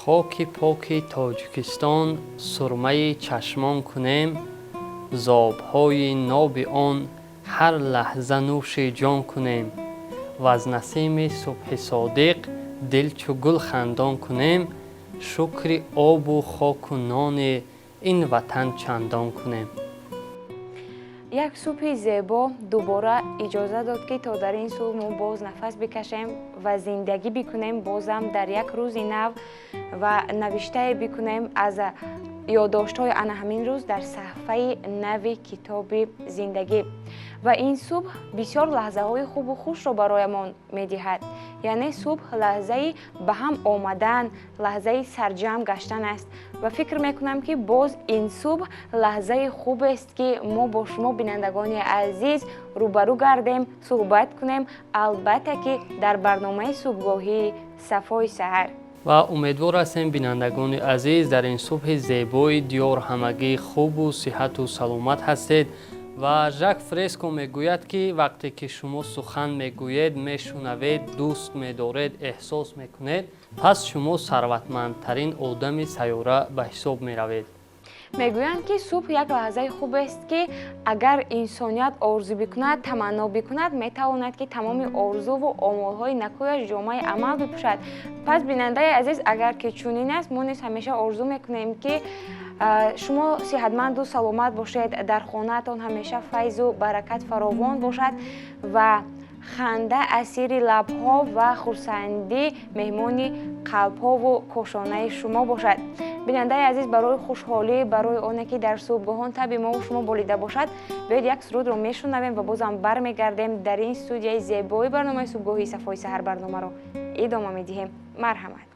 Хоки поки Тоҷикистон сурмаи чашмон кунем, зобҳои ноби он ҳар лаҳза нӯши ҷон кунем ва аз насими субҳи содиқ дил чу гул хандон кунем, шукри обу хоку нони ин ватан чандон кунем. Як субҳи зебо дубора иҷоза дод, ки то дар ин субҳ мо боз нафас бикашем ва зиндагӣ бикунем, бозам дар як рӯзи нав ва навиштае бикунем аз ёддоштҳои ана ҳамин рӯз дар саҳифаи нави китоби зиндагӣ. Ва ин субҳ бисёр лаҳзаҳои хубу хушро бароямон медиҳад. Яъне субҳ лаҳзаи ба ҳам омадан, лаҳзаи сарҷамъ гаштан аст. Ва фикр мекунам, ки боз ин субҳ лаҳзаи хубест, ки мо бо шумо, бинандагони азиз, рӯбарӯ гардем, суҳбат кунем, албатта ки дар барномаи субҳгоҳии «Сафои саҳар». Ва умедвор ҳастем, бинандагони азиз, дар ин субҳи зебои диёр ҳамагӣ хубу сиҳату саломат ҳастед. Ва Жак Фреско мегӯяд, ки вақте ки шумо сухан мегӯед, мешунавед, дӯст медоред, эҳсос мекунед, пас шумо сарватмандтарин одами сайёра ба ҳисоб меравед. Мегӯянд, ки субҳ як лаҳзаи хубест, ки агар инсоният орзу бикунад, таманно бикунад, метавонад, ки тамоми орзуву омолҳои накӯяш ҷомаи амал бипӯшад. Пас, бинандаи азиз, агар ки чунин аст, мо низ ҳамеша орзу мекунем, ки шумо сиҳатманду саломат бошед, дар хонаатон ҳамеша файзу баракат фаровон бошад ва ханда асири лабҳо ва хурсандӣ меҳмони қалбҳову кошонаи шумо бошад. Бинандаи азиз, барои хушҳолӣ, барои оне ки дар субҳгоҳон таби мову шумо болида бошад, биёед, як сурудро мешунавем ва бозам бармегардем дар ин студияи зебои барномаи субҳгоҳии «Сафои саҳар», барномаро идома медиҳем. Марҳамат.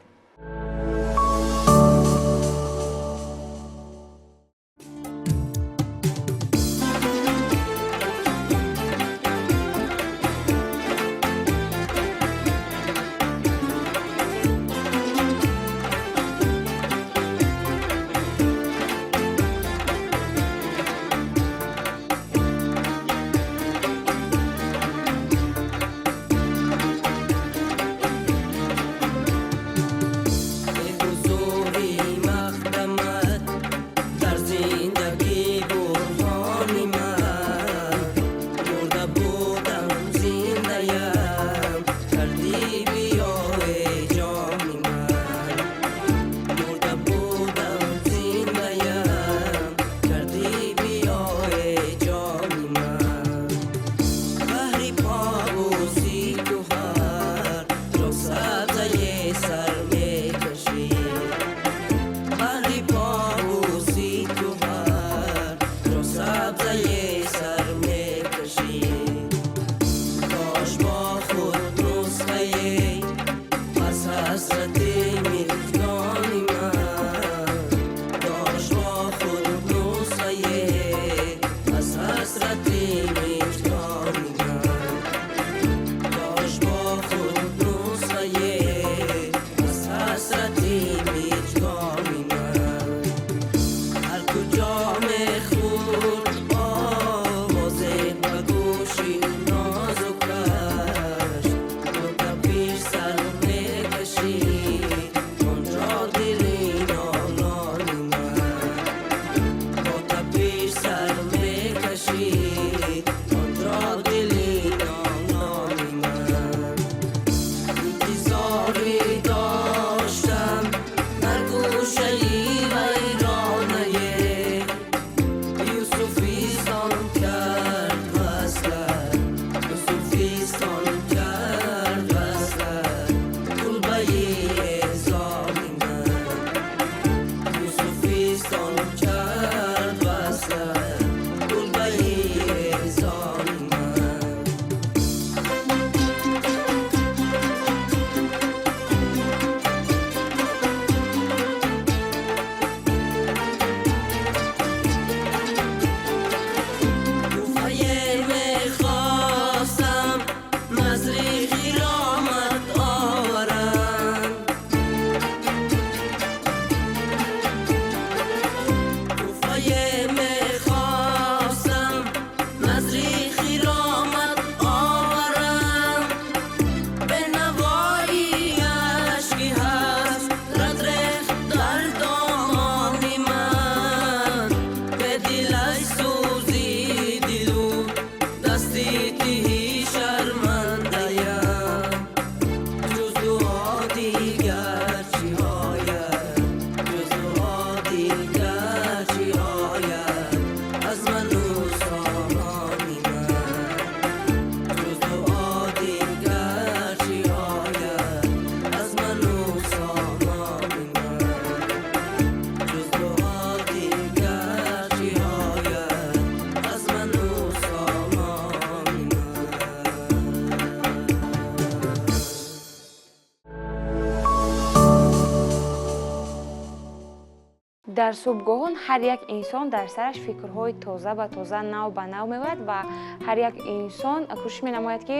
Дар субҳгоҳон ҳар як инсон дар сараш фикрҳои тоза ба тоза, нав ба нав меояд ва ҳар як инсон кӯшиш менамояд, ки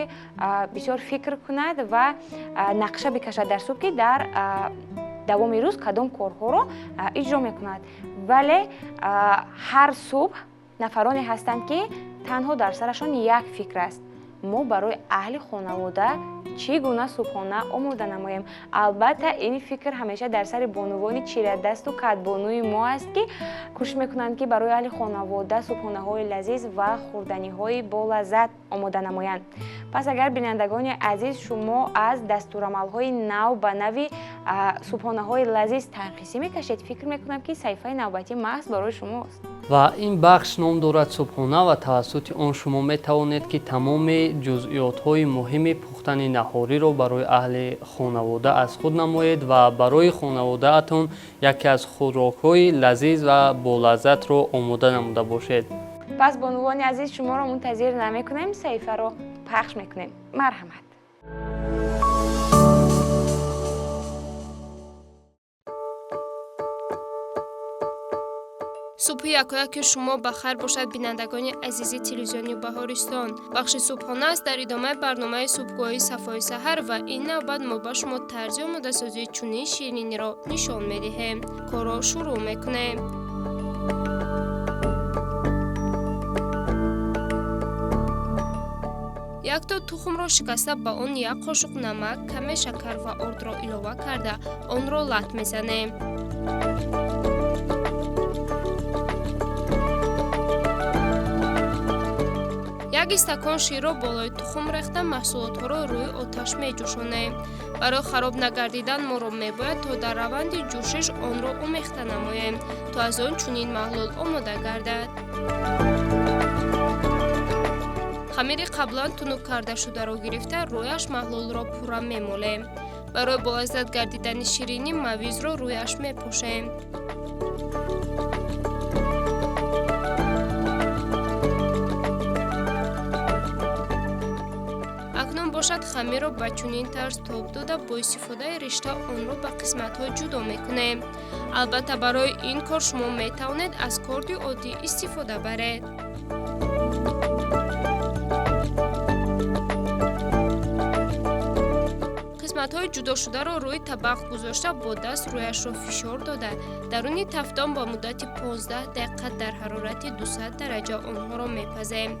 бисёр фикр кунад ва нақша бикашад дар субҳ, ки дар давоми рӯз кадом корҳоро иҷро мекунад. Вале ҳар субҳ нафароне ҳастанд, ки танҳо дар сарашон як фикр аст: мо барои аҳли хонавода чӣ гуна субҳона омода намоем. Албатта, ин фикр ҳамеша дар сари бонувони чирадасту кадбонуи мо аст, ки кӯшиш мекунанд, ки барои аҳли хонавода субҳонаҳои лазиз ва хӯрданиҳои болаззат омода намоянд. Пас агар, бинандагони азиз, шумо аз дастурамалҳои нав ба нави субҳонаҳои лазиз танқисӣ мекашед, фикр мекунам, ки саҳифаи навбатӣ маҳз барои шумост. Ва ин бахш ном дорад «Субҳона» ва тавассути он шумо метавонед, ки тамоми ҷузъиётҳои муҳими пухтани наҳориро барои аҳли хонавода аз худ намоед ва барои хонаводаатон яке аз хӯрокҳои лазиз ва болаззатро омода намуда бошед. Пас, бонувони азиз, шуморо мунтазир намекунем, саҳифаро пахш мекунем. Марҳамат. Субҳи якояки шумо ба хайр бошад, бинандагони азизи телевизиони Баҳористон. Бахши «Субҳона» аст дар идомаи барномаи субҳгоҳии «Сафои саҳар» ва ин навбат мо ба шумо тарзи омодасозии чунин шириниро нишон медиҳем. Корро шурӯъ мекунем. Якто тухмро шикаста, ба он як қошуқ намак, каме шакар ва ордро илова карда, онро лат мезанем. Як истакон ширро болои тухм рехта, маҳсулотҳоро рӯи оташ меҷӯшонем. Барои хароб нагардидан моро мебояд то дар раванди ҷӯшиш онро омехта намоем, то аз он чунин маҳлул омода гардад. Хамири қаблан тунук кардашударо гирифта, рӯяш маҳлулро пурра мемолем. Барои болаззат гардидани ширинӣ мавизро рӯяш мепошем. Акнун бошад, хамирро ба чунин тарз тоб дода, бо истифодаи ришта онро ба қисматҳо ҷудо мекунем. Албатта, барои ин кор шумо метавонед аз корди оддӣ истифода баред. Қисматҳои ҷудошударо рӯи табақ гузошта, бо даст рӯяшро фишор дода, даруни тафдон ба муддати 15 дақиқа дар ҳарорати 200 дараҷа онҳоро мепазем.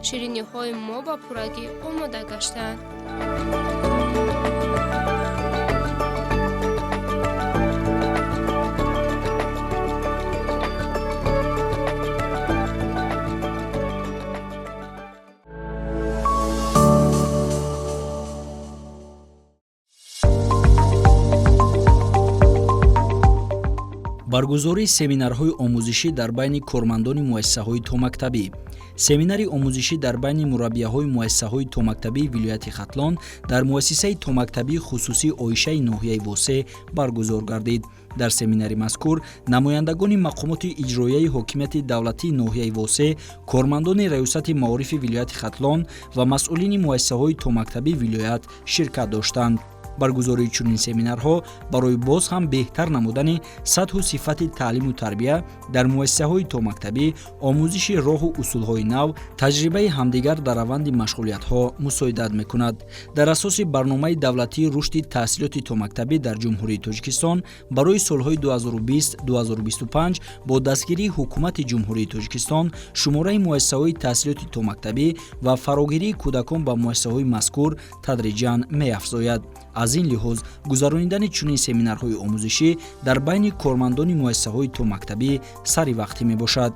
Шириниҳои мо ба пуррагӣ омода гаштанд. Баргузории семинарҳои омӯзишӣ дар байни кормандони муассисаҳои томактабӣ. Семинари омӯзишӣ дар байни мураббияҳои муассисаҳои томактабии вилояти Хатлон дар муассисаи томактабии хусусии Оишаи ноҳияи Восе баргузор гардид. Дар семинари мазкур намояндагони мақомоти иҷроияи ҳокимияти давлатии ноҳияи Восе, кормандони раёсати маорифи вилояти Хатлон ва масъулини муассисаҳои томактабии вилоят ширкат доштанд. Баргузории чунин семинарҳо барои боз ҳам беҳтар намудани сатҳу сифати таълиму тарбия дар муассисаҳои томактабӣ, омӯзиши роҳу усулҳои нав, таҷрибаи ҳамдигар дар раванди машғулиятҳо мусоидат мекунад. Дар асоси барномаи давлатии рушди таҳсилоти томактабӣ дар Ҷумҳурии Тоҷикистон барои солҳои 2020-2025 бо дастгирии Ҳукумати Ҷумҳурии Тоҷикистон шумораи муассисаҳои таҳсилоти томактабӣ ва фарогирии кӯдакон ба муассисаҳои мазкур тадриҷан меафзояд. Аз ин лиҳоз гузаронидани чунин семинарҳои омӯзишӣ дар байни кормандони муассисаҳои томактабӣ саривақтӣ мебошад.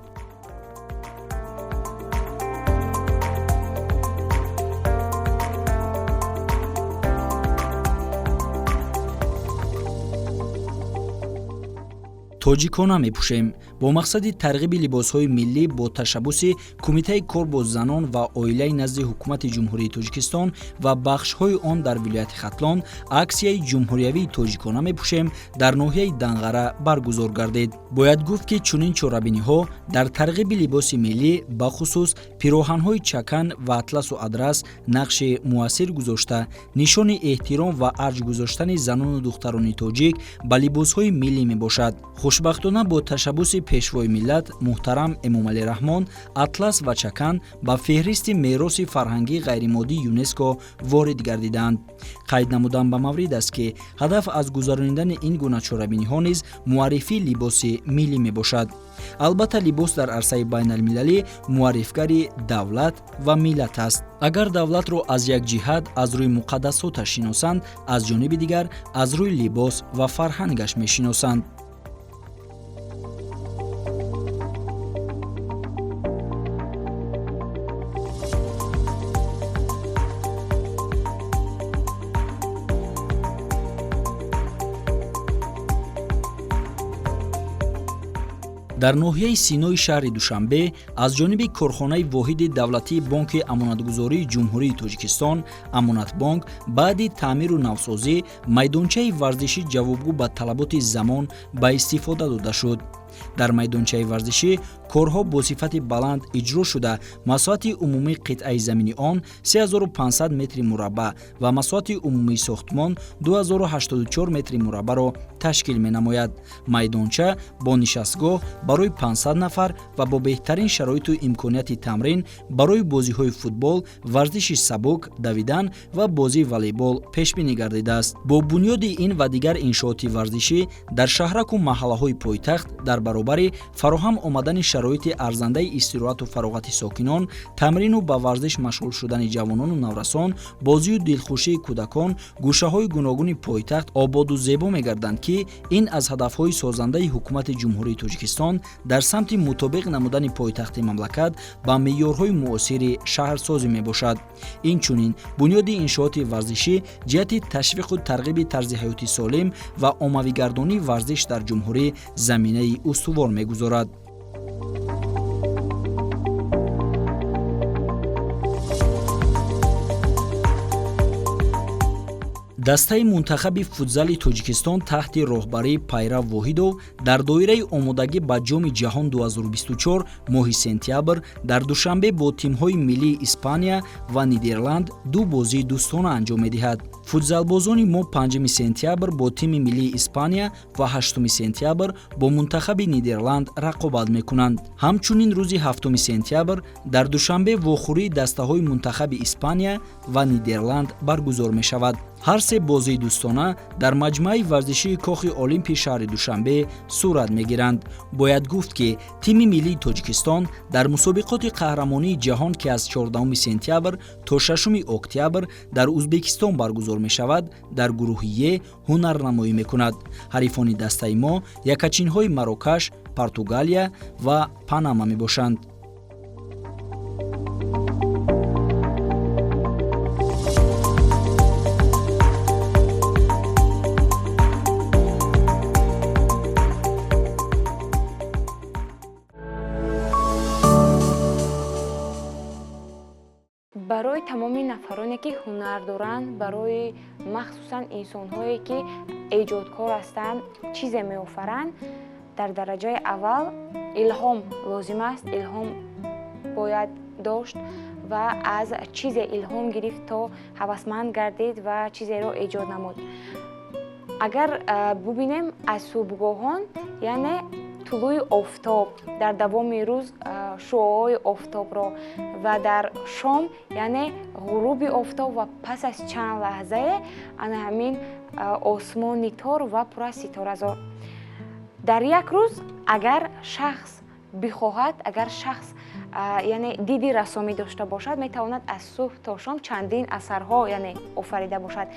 Тоҷикона мепӯшем. Бо мақсади тарғиби либосҳои миллӣ бо ташаббуси Кумитаи кор бо занон ва оилаи назди Ҳукумати Ҷумҳурии Тоҷикистон ва бахшҳои он дар вилояти Хатлон аксияи ҷумҳуриявии «Тоҷикона мепӯшем» дар ноҳияи Данғара баргузор гардид. Бояд гуфт, ки чунин чорабиниҳо дар тарғиби либоси миллӣ, бахусус пироҳанҳои чакан ва атласу адрас, нақши муассир гузошта, нишони эҳтиром ва арҷ гузоштани занону духтарони тоҷик ба либосҳои миллӣ мебошад. Хушбахтона, бо ташаббуси Пешвои миллат муҳтарам Эмомалӣ Раҳмон атлас ва чакан ба феҳристи мероси фарҳангии ғайримоддии ЮНЕСКО ворид гардиданд. Қайд намудан ба маврид аст, ки ҳадаф аз гузаронидани ин гуна чорабиниҳо низ муаррифии либоси миллӣ мебошад. Албатта, либос дар арсаи байналмилалӣ муаррифгари давлат ва миллат аст. Агар давлатро аз як ҷиҳат аз рӯи муқаддасоташ шиносанд, аз ҷониби дигар аз рӯи либос ва фарҳангаш мешиносанд. Дар ноҳияи Синои шаҳри Душанбе аз ҷониби корхонаи воҳиди давлатии Бонки амонатгузории Ҷумҳурии Тоҷикистон «Амонатбонк» баъди таъмиру навсозӣ майдончаи варзишӣ ҷавобгӯ ба талаботи замон ба истифода дода шуд. Дар майдончаи варзишӣ корҳо бо сифати баланд иҷро шуда, масоҳати умумии қитъаи замини он 3500 метри мураббаъ ва масоҳати умумии сохтмон 2084 метри мураббаъро ташкил менамояд. Майдонча бо нишастгоҳ барои 500 нафар ва бо беҳтарин шароиту имконияти тамрин барои бозиҳои футбол, варзиши сабук, давидан ва бозии волейбол пешбинӣ гардидааст. Бо бунёди ин ва дигар иншооти варзишӣ дар шаҳраку маҳаллаҳои пойтахт, дар баробари фароҳам омадани шароити арзандаи истироҳату фароғати сокинон, тамрину ба варзиш машғул шудани ҷавонону наврасон, бозию дилхушии кӯдакон, гӯшаҳои гуногуни пойтахт ободу зебо мегарданд, ки ин аз ҳадафҳои созандаи Ҳукумати Ҷумҳурии Тоҷикистон дар самти мутобиқ намудани пойтахти мамлакат ба меъёрҳои муосири шаҳрсозӣ мебошад. Инчунин, бунёди иншооти варзишӣ ҷиҳати ташвиқу тарғиби тарзи ҳаёти солим ва оммавигардонии варзиш дар ҷумҳурӣ заминаи устувор мегузорад. Дастаи мунтахаби футзали Тоҷикистон таҳти роҳбарии Пайрав Воҳидов дар доираи омодагӣ ба Ҷоми ҷаҳон 2024 моҳи сентябр дар Душанбе бо тимҳои миллии Испания ва Нидерланд ду бозии дӯстона анҷом медиҳад. Футзалбозони мо 5 сентябр бо тими миллии Испания ва 8 сентябр бо мунтахаби Нидерланд рақобат мекунанд. Ҳамчунин, рӯзи 7 сентябр дар Душанбе вохӯрии дастаҳои мунтахаби Испания ва Нидерланд баргузор мешавад. Ҳар се бозии дӯстона дар маҷмӯаи варзишии Кохи Олимпи шаҳри Душанбе сурат мегиранд. Бояд гуфт, ки тими миллии Тоҷикистон дар мусобиқоти қаҳрамонии ҷаҳон, ки аз 14 сентябр то 6 октябр дар Узбекистон баргузор мешавад, дар гурӯҳи Е ҳунарнамоӣ мекунад. Ҳарифони дастаи мо якачинҳои Марокаш, Португалия ва Панама мебошанд. Барои тамоми нафароне, ки ҳунар доранд, барои махсусан инсонҳое, ки эҷодкор ҳастанд, чизе меофаранд, дар дараҷаи аввал илҳом лозим аст. Илҳом бояд дошт ва аз чизе илҳом гирифт, то ҳавасманд гардид ва чизеро эҷод намуд. Агар бубинем, аз субҳгоҳон, яъне тулӯи офтоб, дар давоми рӯз шуоҳои офтобро ва дар шом, яъне ғуруби офтоб ва пас аз чанд лаҳзае ана ҳамин осмони тор ва пур аз ситоразор. Дар як рӯз, агар шахс бихоҳад, агар шахс, яъне, диди рассомӣ дошта бошад, метавонад аз субҳ то шом чандин асарҳо, яъне, офарида бошад.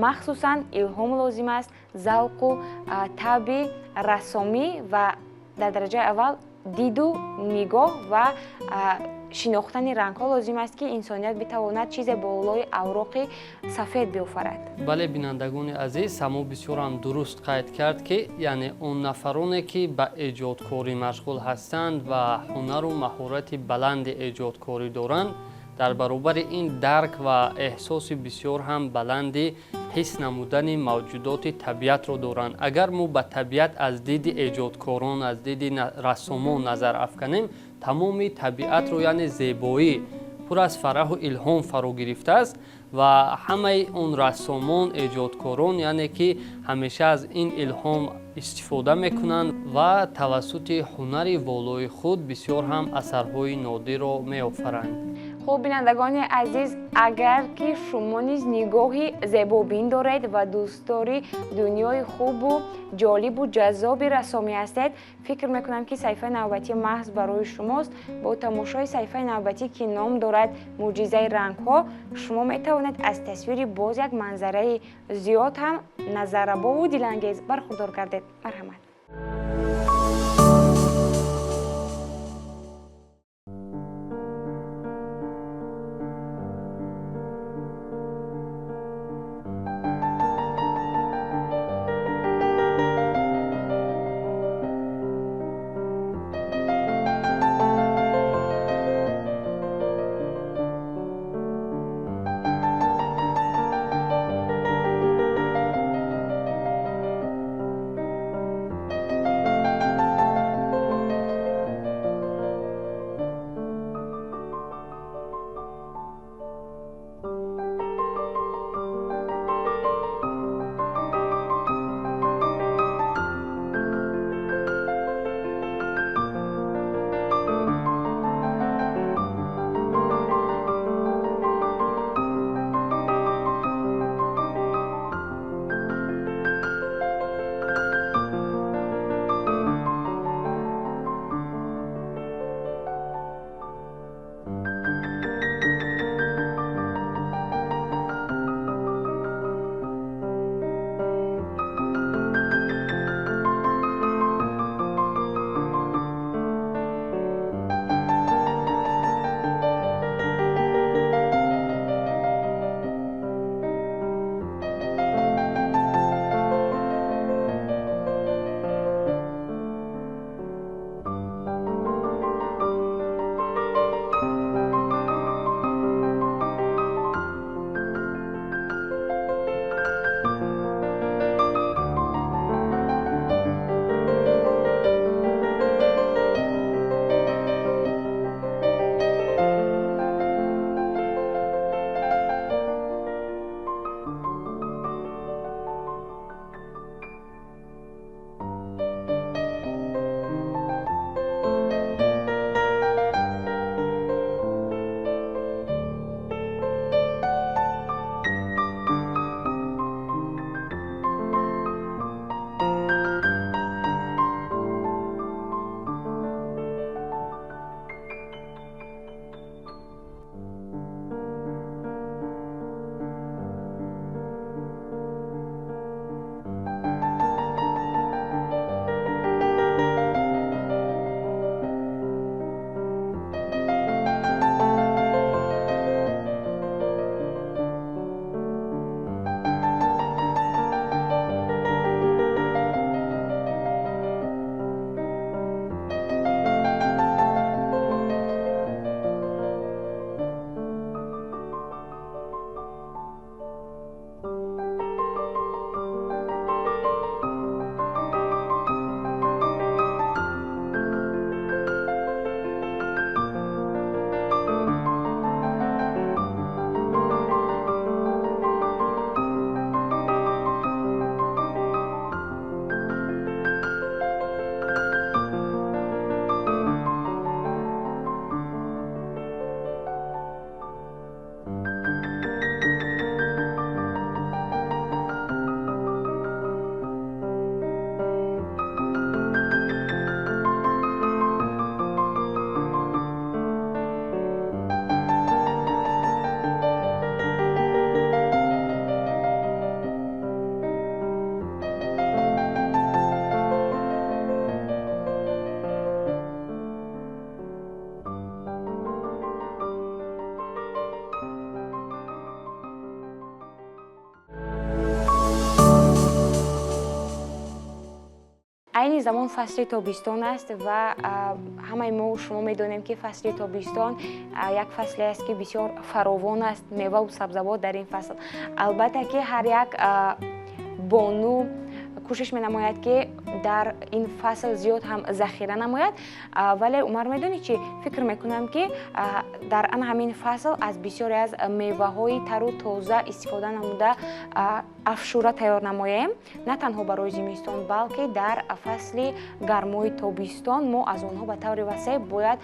Махсусан илҳом лозим аст, завқу таби рассомӣ ва дар дараҷаи аввал диду нигоҳ ва шинохтани рангҳо лозим аст, ки инсоният битавонад чизе болои авроқи сафед биофарад. Бале, бинандагони азиз, Само бисёрам дуруст қайд кард, ки, яъне, он нафароне, ки ба эҷодкорӣ машғул ҳастанд ва ҳунару маҳорати баланди эҷодкорӣ доранд, дар баробари ин дарк ва эҳсоси бисёр ҳам баланди ҳис намудани мавҷудоти табиатро доранд. Агар мо ба табиат аз диди эҷодкорон, аз диди рассомон назар афканем, тамоми табиатро, яъне зебоӣ пур Пур аз фараҳу илҳом фаро гирифтааст ва ҳамаи он рассомон, эҷодкорон, яъне ки ҳамеша аз ин илҳом истифода мекунанд ва тавассути ҳунари волои худ бисёр ҳам асарҳои нодирро меофаранд. Хуб, бинандагони азиз, агар ки шумо низ нигоҳи зебобин доред ва дӯстдори дунёи хубу ҷолибу ҷаззоби рассомӣ ҳастед, фикр мекунам, ки саҳифаи навбатӣ маҳз барои шумост. Бо тамошои саҳифаи навбатӣ, ки ном дорад «Мӯъҷизаи рангҳо», шумо метавонед аз тасвири боз як манзараи зиёд ҳам назаррабову дилангез бархурдор гардед. Марҳамат. Айни замон фасли тобистон аст ва ҳамаи мо шумо медонем, ки фасли тобистон як фасле аст, ки бисёр фаровон аст меваву сабзавот дар ин фасл. Албатта, ки ҳар як бону кӯшиш менамояд, ки Дар ин фасл зиёд ҳам захира намояд. Вале, Умар, медонӣ чӣ фикр мекунам? Ки дар ана ҳамин фасл аз бисёре аз меваҳои тару тоза истифода намуда, афшура тайёр намоем. На танҳо барои зимистон, балки дар фасли гармои тобистон мо аз онҳо ба таври васеъ бояд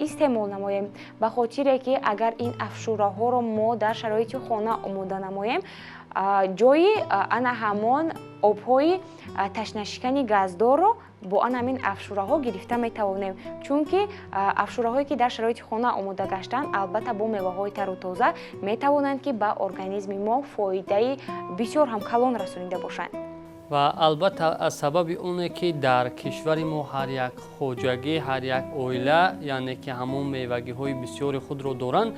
истеъмол намоем, ба хотире ки агар ин афшураҳоро мо дар шароити хона омода намоем, ҷои ана ҳамон обҳои ташнашикани газдорро бо ана ҳамин афшураҳо гирифта метавонем, чунки афшураҳое, ки дар шароити хона омода гаштанд, албатта бо меваҳои тару тоза, метавонанд, ки ба организми мо фоидаи бисёр ҳам калон расонида бошанд. Ва албатта, аз сабаби оне ки дар кишвари мо ҳар як хоҷагӣ, ҳар як оила, яъне ки ҳамон мевагиҳои бисёри худро доранд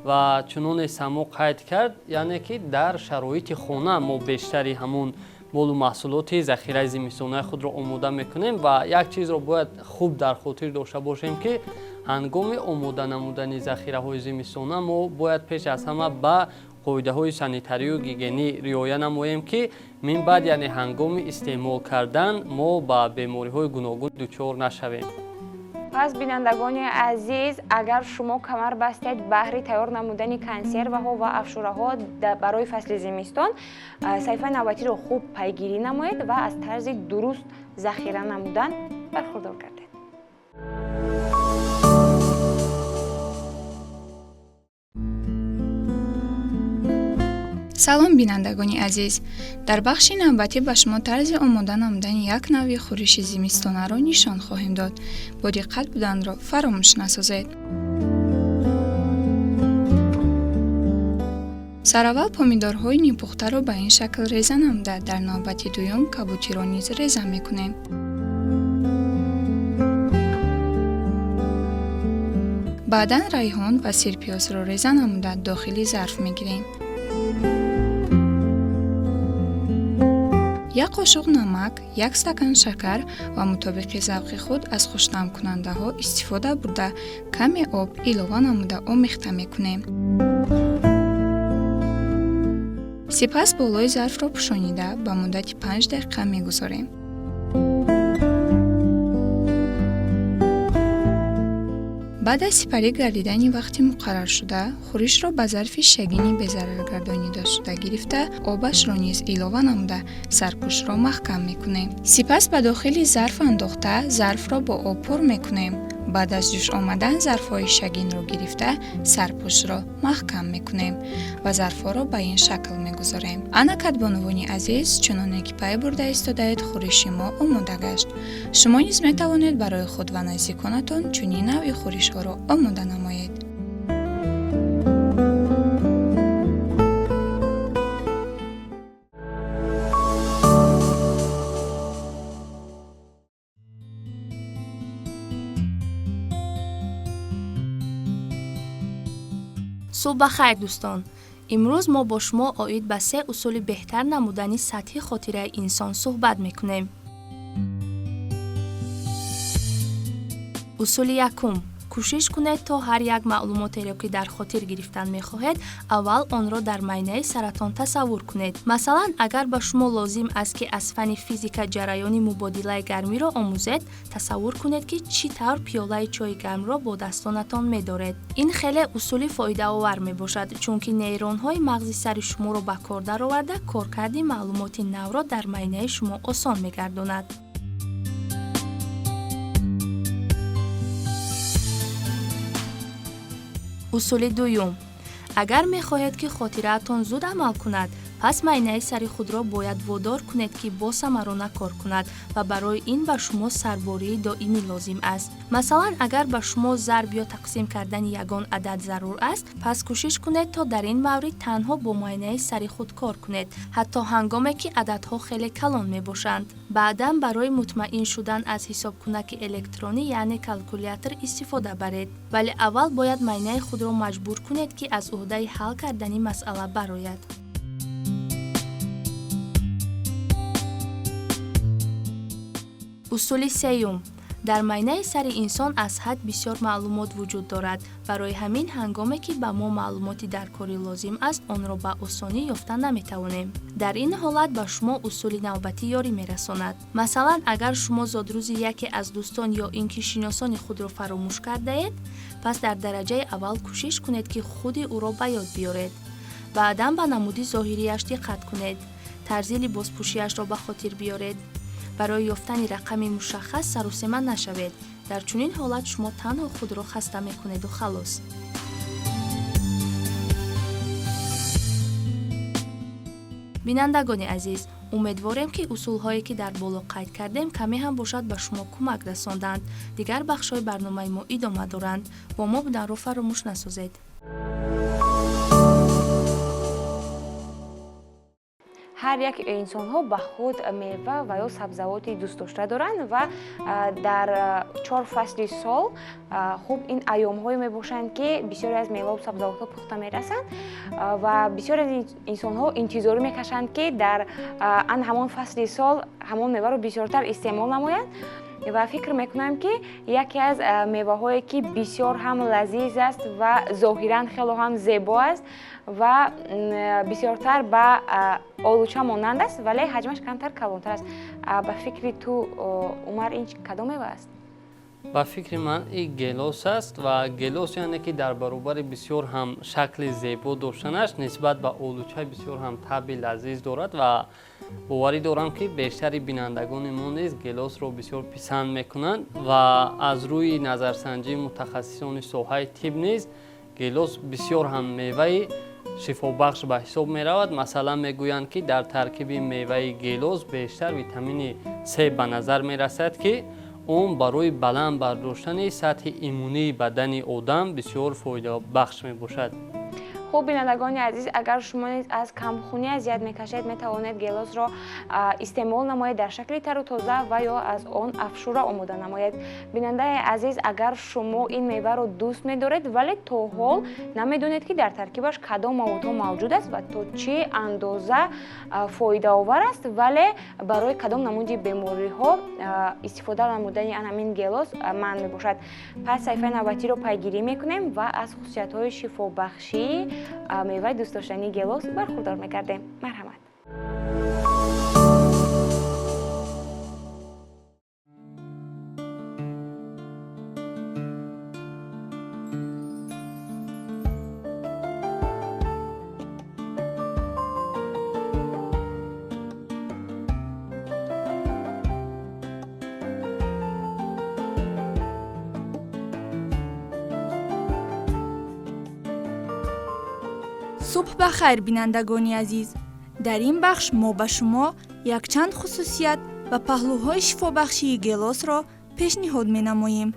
ва чуноне Само қайд кард, яъне ки дар шароити хона мо бештари ҳамон молу маҳсулоти захираи зимистонаи худро омода мекунем. Ва як чизро бояд хуб дар хотир дошта бошем, ки ҳангоми омода намудани захираҳои зимистона мо бояд пеш аз ҳама ба қоидаҳои санитарию гигиенӣ риоя намоем, ки минбаъд, яъне ҳангоми истеъмол кардан, мо ба бемориҳои гуногун дучор нашавем. Пас, бинандагони азиз, агар шумо камар бастед баҳри тайёр намудани консерваҳо ва афшураҳо барои фасли зимистон, саҳифаи навбатиро хуб пайгирӣ намоед ва аз тарзи дуруст захира намудан бархурдор гардед. Салом, бинандагони азиз! Дар бахши навбатӣ ба шумо тарзи омода намудани як навъи хӯриши зимистонаро нишон хоҳем дод. Бо диққат буданро фаромӯш насозед. Сараввал помидорҳои нимпухтаро ба ин шакл реза намуда, дар навбати дуюм кабутиро низ реза мекунем. Баъдан райҳон ва сирпиёзро реза намуда, дохили зарф мегирем. Як қошуқ намак, як стакан шакар ва мутобиқи завқи худ аз хуштаъмкунандаҳо истифода бурда, каме об илова намуда, омехта мекунем. Сипас болои зарфро пӯшонида, ба муддати 5 дақиқа мегузорем. Баъд аз сипарӣ гардидани вақти муқарраршуда, хӯришро ба зарфи шагини безараргардонидашуда гирифта, обашро низ илова намуда, сарпӯшро маҳкам мекунем. Сипас ба дохили зарф андохта, зарфро бо об пур мекунем. Баъд аз ҷӯш омадан зарфҳои шагинро гирифта, сарпӯшро маҳкам мекунем ва зарфҳоро ба ин шакл мегузорем. Ана, кадбонувони азиз, чуноне ки пай бурда истодаед, хӯриши мо омода гашт. Шумо низ метавонед барои худ ва наздиконатон чунин навъи хӯришҳоро омода намоед. Субҳ ба хайр, дӯстон! Имрӯз мо бо шумо оид ба се усули беҳтар намудани сатҳи хотираи инсон суҳбат мекунем. Усули якум: кӯшиш кунед, то ҳар як маълумотеро, ки дар хотир гирифтан мехоҳед, аввал онро дар майнаи саратон тасаввур кунед. Масалан, агар ба шумо лозим аст, ки аз фанни физика ҷараёни мубодилаи гармиро омӯзед, тасаввур кунед, ки чӣ тавр пиёлаи чойи гармро бо дастонатон медоред. Ин хеле усули фоидаовар мебошад, чунки нейронҳои мағзи сари шуморо ба кор дароварда, коркарди маълумоти навро дар майнаи шумо осон мегардонад. Усули дуюм: агар мехоҳед, ки хотираатон зуд амал кунад, пас майнаи сари худро бояд водор кунед, ки босамарона кор кунад, ва барои ин ба шумо сарбории доимӣ лозим аст. Масалан, агар ба шумо зарб ё тақсим кардани ягон адад зарур аст, пас кӯшиш кунед, то дар ин маврид танҳо бо майнаи сари худ кор кунед, ҳатто ҳангоме ки ададҳо хеле калон мебошанд. Баъдан барои мутмаин шудан аз ҳисобкунаки электронӣ, яъне калкулятор, истифода баред, вале аввал бояд майнаи худро маҷбур кунед, ки аз уҳдаи ҳал кардани масъала барояд. Усули сеюм: Дар майнаи сари инсон аз ҳад бисёр маълумот вуҷуд дорад. Барои ҳамин ҳангоме ки ба мо маълумоти даркорӣ лозим аст, онро ба осонӣ ёфта наметавонем. Дар ин ҳолат ба шумо усули навбатӣ ёрӣ мерасонад. Масалан, агар шумо зодрӯзи яке аз дӯстон ё ин ки шиносони худро фаромӯш кардаед, пас дар дараҷаи аввал кӯшиш кунед, ки худи ӯро ба ёд биёред. Баъдан ба намуди зоҳирияш диққат кунед, тарзи либоспӯшиашро ба хотир биёред. Барои ёфтани рақами мушаххас сарусема нашавед. Дар чунин ҳолат шумо танҳо худро хаста мекунеду халос. Бинандагони азиз, умедворем, ки усулҳое ки дар боло қайд кардем, каме ҳам бошад, ба шумо кӯмак расонданд. Дигар бахшҳои барномаи мо идома доранд. Бо мо буданро фаромӯш насозед. Ҳар як инсонҳо ба худ мева ва ё сабзавоти дӯстдошта доранд ва дар чор фасли сол, хуб, ин айёмҳое мебошанд, ки бисёре аз меваву сабзавотҳо пухта мерасанд ва бисёре аз инсонҳо интизорӣ мекашанд, ки дар ан ҳамон фасли сол ҳамон меваро бисёртар истеъмол намоянд. Ва фикр мекунам, ки яке аз меваҳое, ки бисёр ҳам лазиз аст ва зоҳиран хело ҳам зебо аст ва бисёртар ба олуча монанд аст, вале ҳаҷмаш камтар калонтар аст. Ба фикри ту, Умар, ин кадом мева аст? Ба фикри ман, ин гелос аст. Ва гелос, яъне ки дар баробари бисёр ҳам шакли зебо доштанаш, нисбат ба олуча бисёр ҳам таъми лазиз дорад. Ва боварӣ дорам, ки бештари бинандагони мо низ гелосро бисёр писанд мекунанд. Ва аз рӯи назарсанҷии мутахассисони соҳаи тиб низ гелос бисёр ҳам меваи шифобахш ба ҳисоб меравад. Масалан, мегӯянд, ки дар таркиби меваи гелос бештар витамини С ба назар мерасад, ки он барои баланд бардоштани сатҳи иммунии бадани одам бисёр фоидабахш мебошад. Хуб, бинандагони азиз, агар шумо низ аз камхунӣ азият мекашед, метавонед гелосро истеъмол намоед дар шакли тару тоза ва ё аз он афшура омода намоед. Бинандаи азиз, агар шумо ин меваро дӯст медоред, вале то ҳол намедонед, ки дар таркибаш кадом маводҳо мавҷуд аст ва то чӣ андоза фоидаовар аст, вале барои кадом намуди бемориҳо истифода намудани ан ҳамин гелос манъ мебошад, пас саҳифаи навбатиро пайгирӣ мекунем ва аз хусусиятҳои шифобахшии меваи дӯстдоштании гелос бархурдор мегардем. Марҳамат. Субҳ ба хайр, бинандагони азиз! Дар ин бахш мо ба шумо якчанд хусусият ва паҳлӯҳои шифобахшии гелосро пешниҳод менамоем.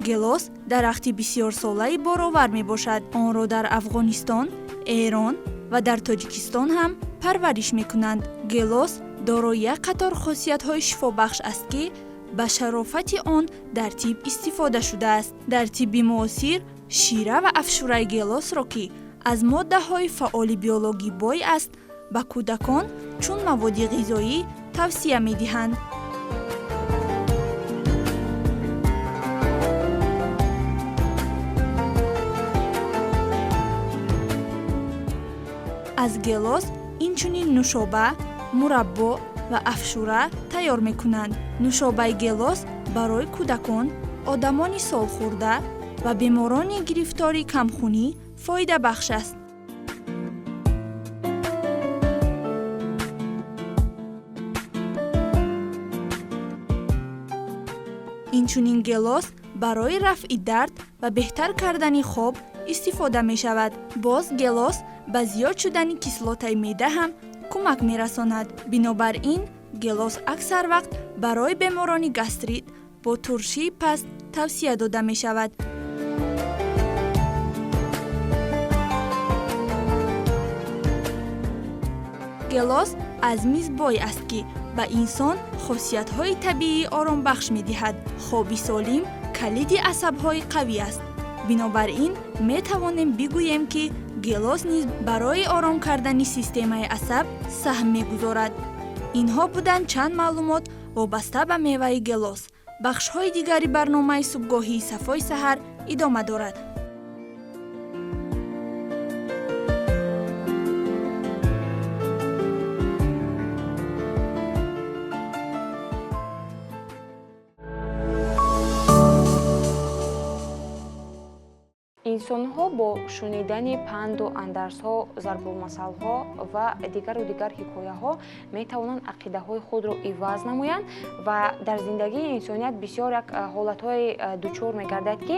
Гелос дарахти бисёрсолаи боровар мебошад. Онро дар Афғонистон, Эрон ва дар Тоҷикистон ҳам парвариш мекунанд. Гелос дорои як қатор хосиятҳои шифобахш аст, ки ба шарофати он дар тиб истифода шудааст. Дар тибби муосир шира ва афшураи гелосро, ки аз моддаҳои фаъоли биологӣ бой аст, ба кӯдакон чун маводи ғизоӣ тавсия медиҳанд. Аз гелос инчунин нушоба, мураббо ва афшура тайёр мекунанд. Нушобаи гелос барои кӯдакон, одамони солхӯрда ва беморони гирифтори камхунӣ фоидабахш аст. Инчунин гелос барои рафъи дард ва беҳтар кардани хоб истифода мешавад. Боз гелос ба зиёд шудани кислотаи меъда ҳам кӯмак мерасонад. Бинобар ин гелос аксар вақт барои беморони гастрит бо туршии паст тавсия дода мешавад. Гелос аз мис бой аст, ки ба инсон хосиятҳои табиии оромбахш медиҳад. Хоби солим калиди асабҳои қавӣ аст. Бинобар ин метавонем бигӯем, ки гелос низ барои ором кардани системаи асаб саҳм мегузорад. Инҳо буданд чанд маълумот вобаста ба меваи гелос. Бахшҳои дигари барномаи субҳгоҳии «Сафои саҳар» идома дорад. Инсонҳо бо шунидани панду андарсҳо, зарбулмасалҳо ва дигару дигар ҳикояҳо метавонанд ақидаҳои худро иваз намоянд ва дар зиндагии инсоният бисёр як ҳолатҳое дучор мегардад, ки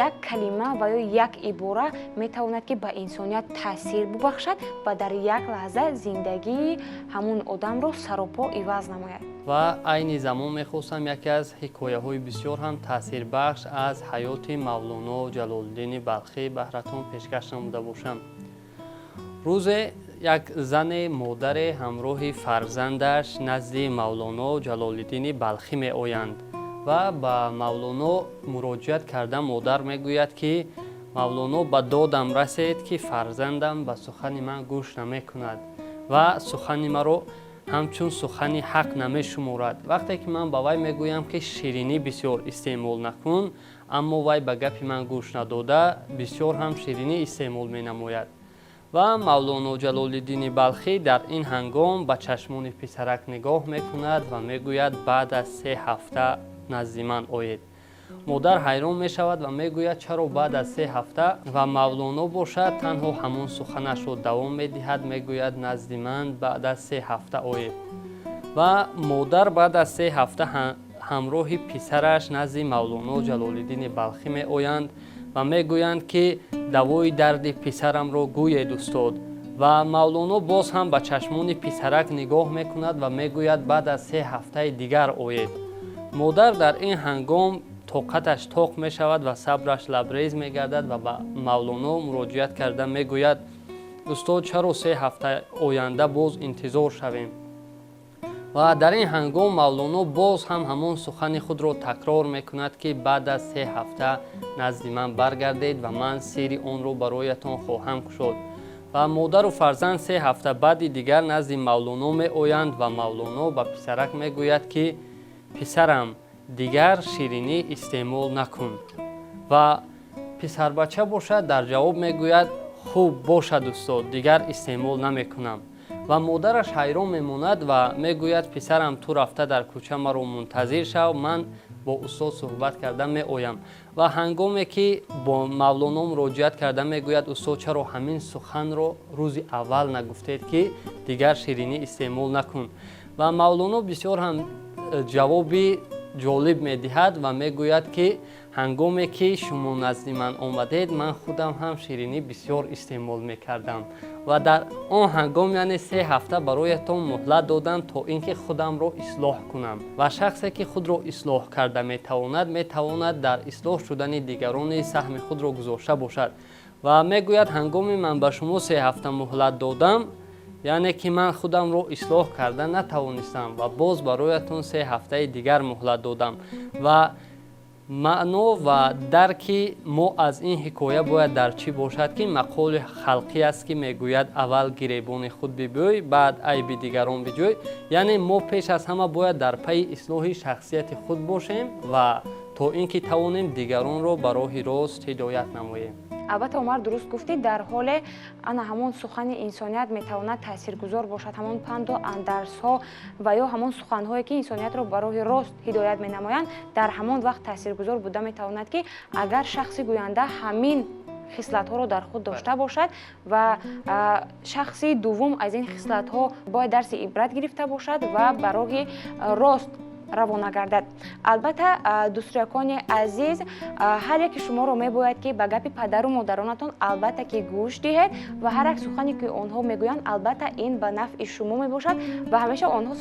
як калима ва ё як ибора метавонад, ки ба инсоният таъсир бубахшад ва дар як лаҳза зиндагии ҳамун одамро саропо иваз намояд. Ва айни замон мехостам яке аз ҳикояҳои бисёр ҳам таъсирбахш аз ҳаёти Мавлоно Ҷалолиддини Балхӣ баҳратон пешкаш намуда бошам. Рӯзе як зане, модаре, ҳамроҳи фарзандаш назди Мавлоно Ҷалолиддини Балхӣ меоянд ва ба Мавлоно муроҷиат карда модар мегӯяд, ки Мавлоно, ба додам расед, ки фарзандам ба сухани ман гӯш намекунад ва сухани маро ҳамчун сухани ҳақ намешуморад. Вақте ки ман ба вай мегӯям, ки ширинӣ бисёр истеъмол накун, аммо вай ба гапи ман гӯш надода, бисёр ҳам ширинӣ истеъмол менамояд. Ва Мавлоно Ҷалолиддини Балхӣ дар ин ҳангом ба чашмони писарак нигоҳ мекунад ва мегӯяд: «Баъд аз 3 ҳафта назди ман оед». Модар ҳайрон мешавад ва мегӯяд: «Чаро баъд аз 3 ҳафта?» Ва Мавлоно бошад, танҳо ҳамон суханашро давом медиҳад, мегӯяд: «Назди ман баъд аз 3 ҳафта оед». Ва модар баъд аз 3 ҳафта ҳамроҳи писараш назди Мавлоно Ҷалолиддини Балхӣ меоянд ва мегӯянд, ки давои дарди писарамро гӯед, устод. Ва Мавлоно боз ҳам ба чашмони писарак нигоҳ мекунад ва мегӯяд: «Баъд аз 3 ҳафтаи дигар оед». Модар дар ин ҳангом тоқаташ тоқ мешавад ва сабраш лабрез мегардад ва ба Мавлоно муроҷиат карда мегӯяд: «Устод, чаро 3 ҳафта оянда боз интизор шавем?» Ва дар ин ҳангом Мавлоно боз ҳам ҳамон сухани худро такрор мекунад, ки баъд аз 3 ҳафта назди ман баргардед ва ман сирри онро бароятон хоҳам кушод. Ва модару фарзанд 3 ҳафта баъди дигар назди Мавлоно меоянд ва Мавлоно ба писарак мегӯяд, ки писарам, дигар ширинӣ истеъмол накун. Ва писарбача бошад, дар ҷавоб мегӯяд: «Хуб бошад, устод, дигар истеъмол намекунам». Ва модараш ҳайрон мемонад ва мегӯяд: «Писарам, ту рафта дар кӯча маро мунтазир шав, ман бо устод суҳбат карда меоям». Ва ҳангоме ки бо Мавлоно муроҷиат карда мегӯяд: «Устод, чаро ҳамин суханро рӯзи аввал нагуфтед, ки дигар ширинӣ истеъмол накун?» Ва Мавлоно бисёр ҳам ҷавоби ҷолиб медиҳад ва мегӯяд, ки ҳангоме ки шумо назди ман омадед, ман худам ҳам ширинӣ бисёр истеъмол мекардам ва дар он ҳангом, яъне 3 ҳафта бароятон муҳлат додам, то ин ки худамро ислоҳ кунам. Ва шахсе ки худро ислоҳ карда метавонад, метавонад дар ислоҳ шудани дигарон низ саҳми худро гузошта бошад. Ва мегӯяд: ҳангоме ман ба шумо 3 ҳафта муҳлат додам, яъне ки ман худамро ислоҳ карда натавонистам ва боз бароятон 3 ҳафтаи дигар муҳлат додам. Ва маъно ва дарки мо аз ин ҳикоя бояд дар чӣ бошад, ки мақоли халқӣ аст, ки мегӯяд: «Аввал гиребони худ бибӯй, баъд айби дигарон биҷӯй». Яъне мо пеш аз ҳама бояд дар пайи ислоҳи шахсияти худ бошем ва то ин ки тавонем дигаронро ба роҳи рост ҳидоят намоем. Албатта, Умар, дуруст гуфтӣ. Дар ҳоле ана ҳамон сухани инсоният метавонад таъсиргузор бошад, ҳамон панду андарсҳо ва ё ҳамон суханҳое, ки инсониятро ба роҳи рост ҳидоят менамоянд, дар ҳамон вақт таъсиргузор буда метавонад, ки агар шахси гӯянда ҳамин хислатҳоро дар худ дошта бошад ва шахси дуввум аз ин хислатҳо бояд дарси ибрат гирифта бошад ва ба роҳи рост равона гардад. Албатта, дӯстракони азиз, ҳар яке шуморо мебояд, ки ба гапи падару модаронатон албатта ки гӯш диҳед ва ҳар як сухане, ки онҳо мегӯянд, албатта ин ба нафъи шумо мебошад ва ҳамеша онҳо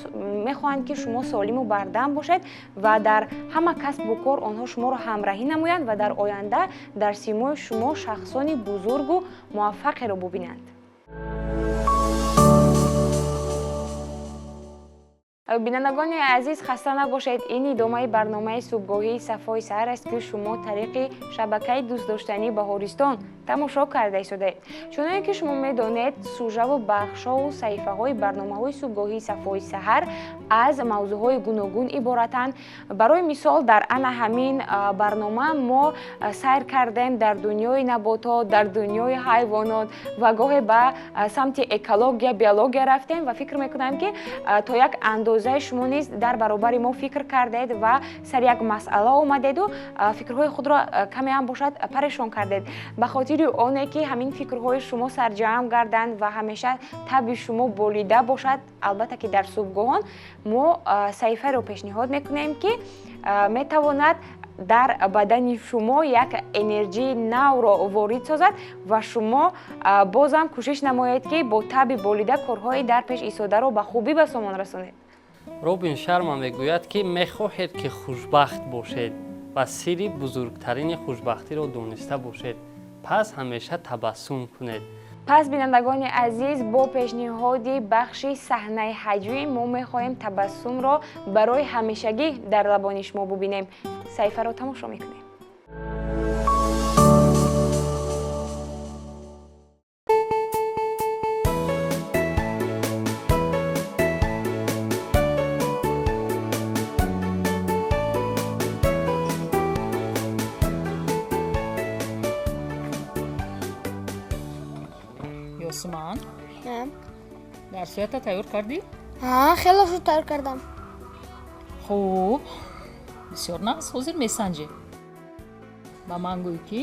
мехоҳанд, ки шумо солиму бардам бошед ва дар ҳама касбу кор онҳо шуморо ҳамраҳӣ намоянд ва дар оянда дар симои шумо шахсони бузургу муваффақеро бубинанд. Бинандагони азиз, хаста набошед. Ин идомаи барномаи субҳгоҳии Сафои саҳар аст, ки шумо тариқи шабакаи дӯстдоштании Баҳористон тамошо карда истодаед. Чуноне ки шумо медонед, сужаву бахшову саҳифаҳои барномаҳои субҳгоҳии Сафои саҳар аз мавзӯъҳои гуногун иборатанд. Барои мисол, дар ана ҳамин барнома мо сайр кардем дар дунёи наботот, дар дунёи ҳайвонот ва гоҳе ба самти экология, биология рафтем ва фикр мекунам, ки то як андозаи шумо низ дар баробари мо фикр кардед ва сари як масъала омадеду фикрҳои худро каме ҳам бошад парешон кардед. Ба хотири оне ки ҳамин фикрҳои шумо сарҷамъ гарданд ва ҳамеша табъи шумо болида бошад, албатта ки дар субҳгоҳон мо саҳифаеро пешниҳод мекунем, ки метавонад дар бадани шумо як энерҷии навро ворид созад ва шумо бозам кӯшиш намоед, ки бо табъи болида корҳои дар пеш истодаро ба хубӣ ба сомон расонед. Робин Шарма мегӯяд, ки мехоҳед, ки хушбахт бошед ва сирри бузургтарини хушбахтиро дониста бошед, пас ҳамеша табассум кунед. Пас, бинандагони азиз, бо пешниҳоди бахши саҳнаи ҳаҷвӣ мо мехоҳем табассумро барои ҳамешагӣ дар лабони шумо бубинем. Саҳифаро тамошо мекунем. Ёсуман, дарсҳоята тайёр кардӣ? Хеле хуб тайёр кардам. Хуб, бисёр нағз. Ҳозир месанҷем. Ба ман гӯй, ки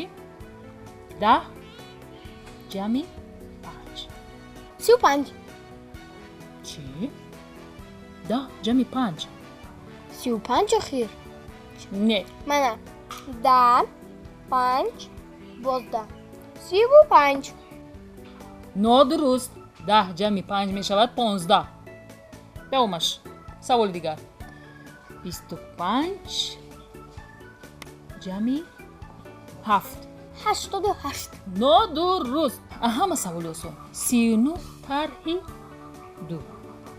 10 ҷамъи 5. 35. Чӣ? 10 ҷамъи 5. 35 охир. Не. Мана 10, 5, боз 10, 35. Нодуруст. 10 ҷамъи 5 мешавад 15. Давомаш, саволи дигар: 25 ҷамъи 7. 88. Нодуруст. Ҳама саволи осон: 39 тарҳи 2,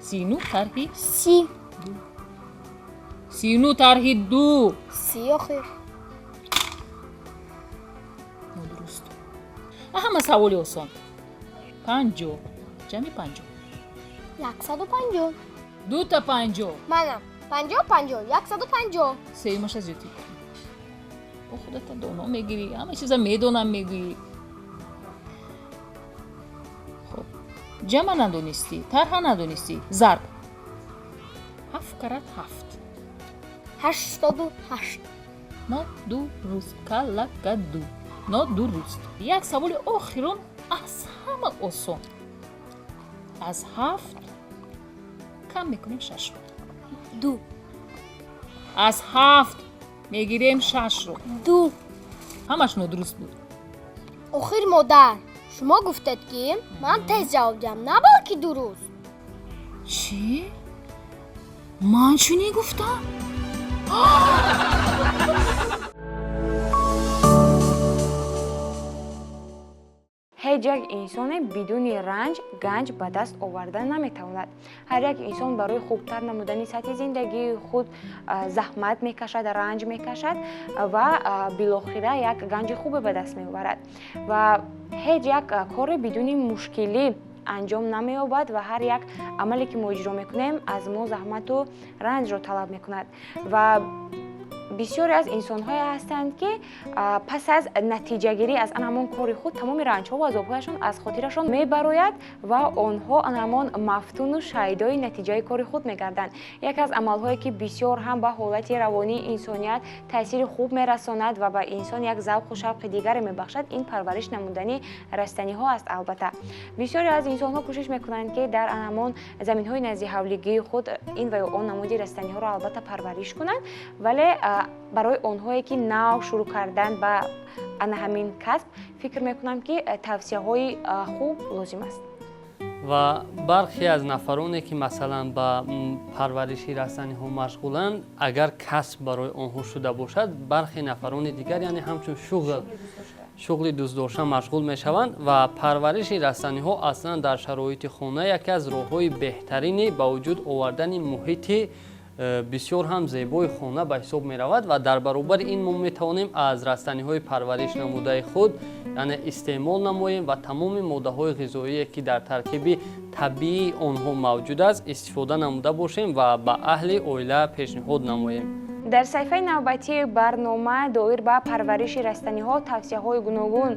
39 тарҳи 30. 2, 39 тарҳи 2. 30 охир. Нодуруст. Ҳама саволи осон: 50 ҷамъи 50. 150. Дута 50. Мана 50, 50, 150. Сеюмаша зиёдтӣ. О, худата доно мегирӣ, ҳама чиза медонам мегӯӣ. Хуб, ҷамъа надонистӣ, тарҳа надонистӣ, зарб: 7 карат 7. 88. Нодуруст, калакаду, нодуруст. Як саволи охирон, аз ҳама осон: аз 7 кам мекунем 6-ро. 2. Аз 7 мегирем 6-ро. 2. Ҳамаш нодуруст буд. Охир, модар, шумо гуфтед, ки ман тез ҷавоб диҳам, на балки дуруст. Чӣ? Ман чунин гуфтам? Ҳеҷ як инсоне бидуни ранҷ ганҷ ба даст оварда наметавонад. Ҳар як инсон барои хубтар намудани сатҳи зиндагии худ заҳмат мекашад, ранҷ мекашад ва билохира як ганҷи хубе ба даст меоварад. Ва ҳеҷ як коре бидуни мушкилӣ анҷом намеёбад ва ҳар як амале ки мо иҷро мекунем, аз мо заҳмату ранҷро талаб мекунад. Ва бисёре аз инсонҳое ҳастанд, ки пас аз натиҷагирӣ аз ан ҳамон кори худ тамоми ранҷҳо ва азобҳояшон аз хотирашон мебарояд ва онҳо ан ҳамон мафтуну шайдои натиҷаи кори худ мегарданд. Яке аз амалҳое, ки бисёр ҳам ба ҳолати равонии инсоният таъсири хуб мерасонад ва ба инсон як завқу шавқи дигаре мебахшад, ин парвариш намудани растаниҳо аст. Албатта, бисёре аз инсонҳо кӯшиш мекунанд, ки дар ан ҳамон заминҳои назди ҳавлигии худ ин ва ё он намуди растаниҳоро албатта парвариш кунанд, вале барои онҳое, ки нав шурӯъ кардан ба ана ҳамин касб, фикр мекунам, ки тавсияҳои хуб лозим аст. Ва бархе аз нафароне, ки масалан ба парвариши растаниҳо машғуланд, агар касб барои онҳо шуда бошад, бархе нафарони дигар, яъне ҳамчун шуғл Шуғли дӯстдошта машғул мешаванд ва парвариши растаниҳо аслан дар шароити хона яке аз роҳҳои беҳтарини ба вуҷуд овардани муҳити бисёр ҳам зебои хона ба ҳисоб меравад ва дар баробари ин мо метавонем аз растаниҳои парвариш намудаи худ, яъне истеъмол намоем ва тамоми моддаҳои ғизоие, ки дар таркиби табиии онҳо мавҷуд аст, истифода намуда бошем ва ба аҳли оила пешниҳод намоем. Дар саҳифаи навбатии барнома доир ба парвариши растаниҳо тавсияҳои гуногун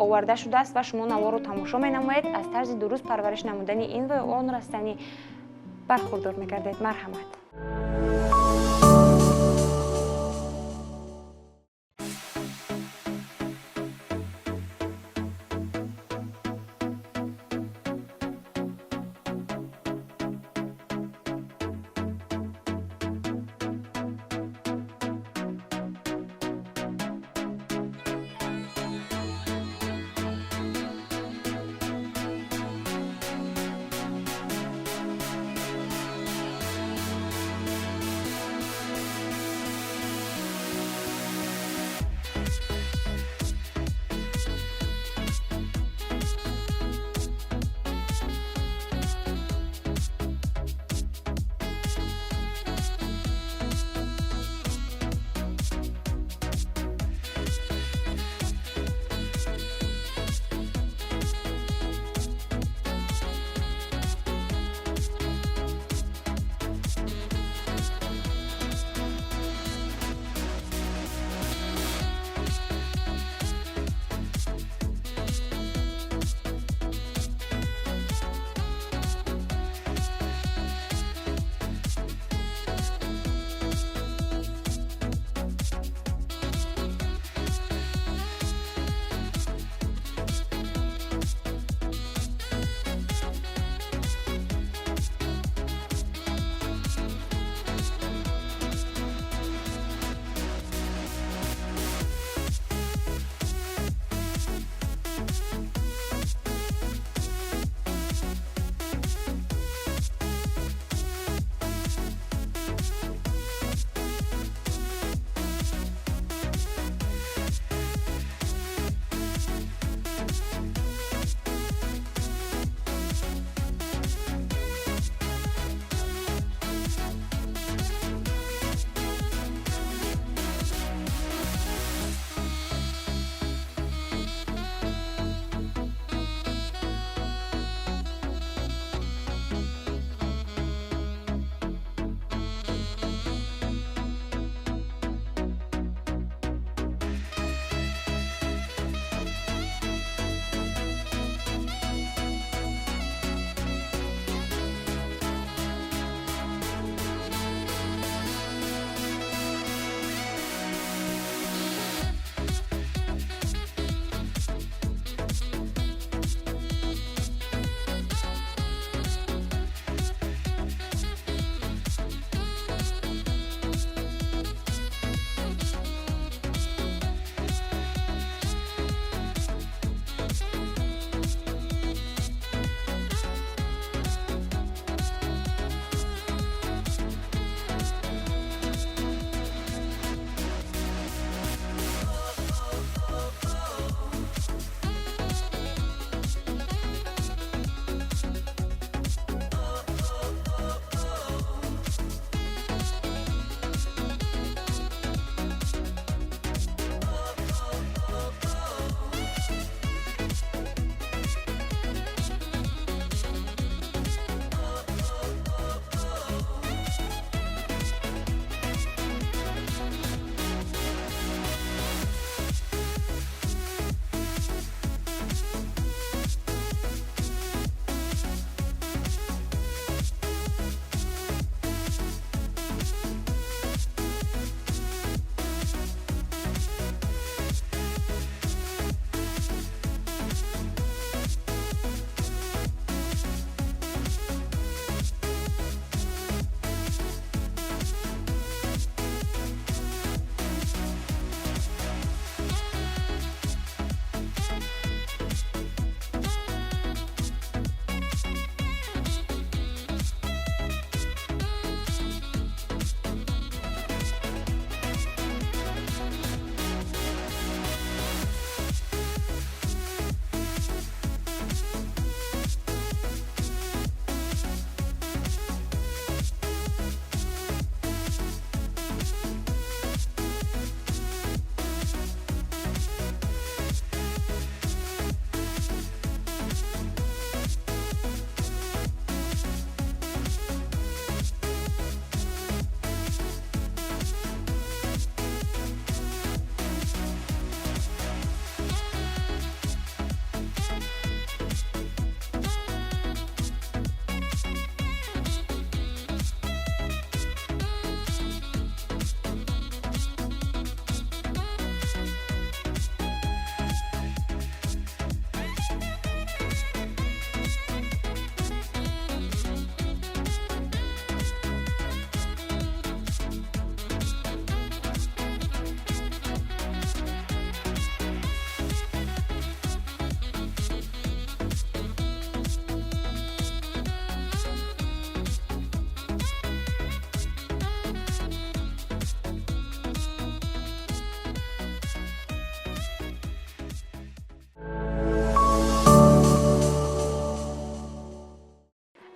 оварда шудааст ва шумо наворро тамошо менамоед, аз тарзи дуруст парвариш намудани ин ва он растанӣ бархурдор мегардед. Марҳамат.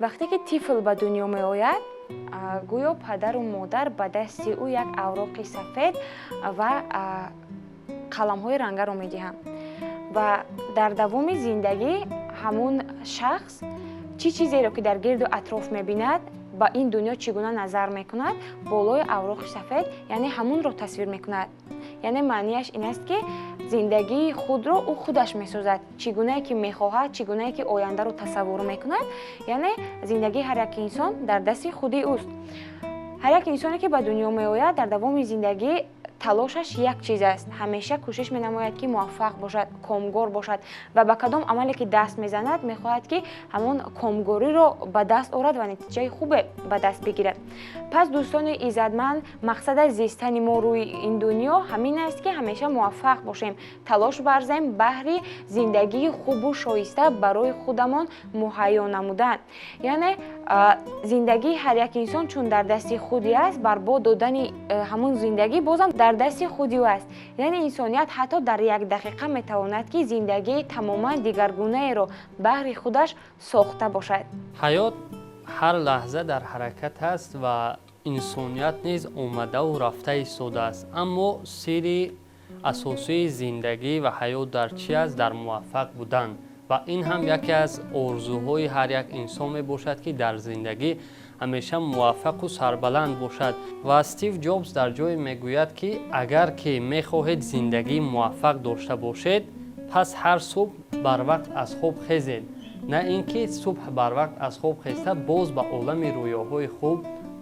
Вақте ки тифл ба дунё меояд, гӯё падару модар ба дасти ӯ як авроқи сафед ва қаламҳои рангаро медиҳанд ва дар давоми зиндагӣ ҳамун шахс чӣ чизеро ки дар гирду атроф мебинад, ба ин дунё чӣ гуна назар мекунад, болои авроқи сафед яъне ҳамунро тасвир мекунад. Яъне маънияш ин аст, ки зиндагии худро ӯ худаш месозад, чӣ гунае ки мехоҳад, чӣ гунае ки ояндаро тасаввур мекунад. Яъне зиндагии ҳар як инсон дар дасти худи ӯст. Ҳар як инсоне ки ба дунё меояд, дар давоми зиндагӣ талошаш як чиз аст: ҳамеша кӯшиш менамояд, ки муваффақ бошад, комгор бошад ва ба кадом амале ки даст мезанад, мехоҳад, ки ҳамон комгориро ба даст орад ва натиҷаи хубе ба даст бигирад. Пас, дӯстони иззатманд, мақсад аз зистани мо рӯи ин дунё ҳамин аст, ки ҳамеша муваффақ бошем, талош варзем баҳри зиндагии хубу шоиста барои худамон муҳайё намудан. Яъне зиндагии ҳар як инсон чун дар дасти худи аст, барбод додани ҳамун зиндагӣ бозам дар дасти худи ӯ аст. Яъне инсоният ҳатто дар як дақиқа метавонад, ки зиндагии тамоман дигаргунаеро баҳри худаш сохта бошад. Ҳаёт ҳар лаҳза дар ҳаракат аст ва инсоният низ омадаву рафта истодааст. Аммо сирри асосии зиндагӣ ва ҳаёт дар чӣ аст? Дар муваффақ будан. Ва ин ҳам яке аз орзуҳои ҳар як инсон мебошад, ки дар зиндагӣ ҳамеша муваффақу сарбаланд бошад. Ва Стив Ҷобс дар ҷое мегӯяд, ки агар ки мехоҳед зиндагии муваффақ дошта бошед, пас ҳар субҳ барвақт аз хоб хезед, на ин ки субҳ барвақт аз хоб хеста, боз ба олами рӯёҳои хуб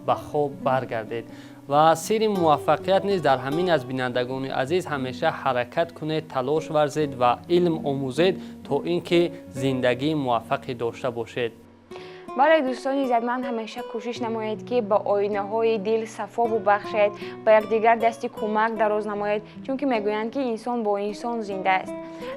ба хоб баргардед. Ва сирри муваффақият низ дар ҳамин аст. Бинандагони азиз, ҳамеша ҳаракат кунед, талош варзед ва илм омӯзед, то ин ки зиндагии муваффақе дошта бошед. Бале, дӯстони иззатманд, ҳамеша кӯшиш намоед, ки ба оинаҳои дил сафо бубахшед, ба якдигар дасти кӯмак дароз намоед, чунки мегӯянд, ки инсон бо инсон зинда аст.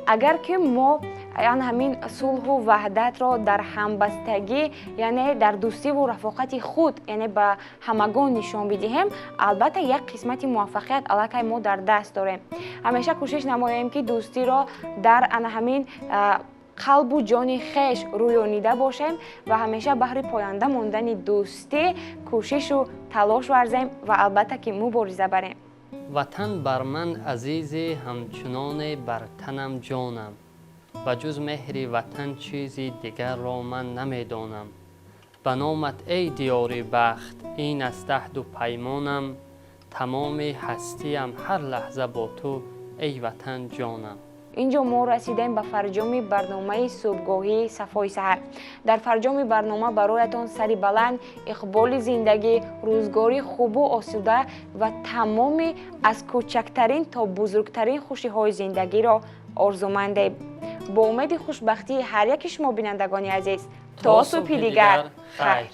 Агар ки мо ан ҳамин сулҳу ваҳдатро дар ҳамбастагӣ, яъне дар дӯстиву рафоқати худ, яъне ба ҳамагон нишон бидиҳем, албатта, як қисмати муваффақият аллакай мо дар даст дорем. Ҳамеша кӯшиш намоем, ки дӯстиро дар ана ҳамин қалбу ҷони хеш рӯёнида бошем ва ҳамеша баҳри поянда мондани дӯстӣ кӯшишу талош варзем ва албатта ки мубориза барем. Ватан бар ман азизе, ҳамчуноне бар танам ҷонам. Ба ҷуз меҳри ватан чизи дигарро ман намедонам. Ба номат, эй диёри бахт, ин аст аҳду паймонам. Тамоми ҳастиям ҳар лаҳза бо ту, эй ватан ҷонам. Инҷо мо расидем ба фарҷоми барномаи субҳгоҳии Сафои саҳар. Дар фарҷоми барнома бароятон сари баланд, иқболи зиндагӣ, рӯзгори хубу осуда ва тамоми аз кӯчактарин то бузургтарин хушиҳои зиндагиро орзумандем. Бо умеди хушбахтии ҳар яки шумо, бинандагони азиз, то субҳи дигар, хайр.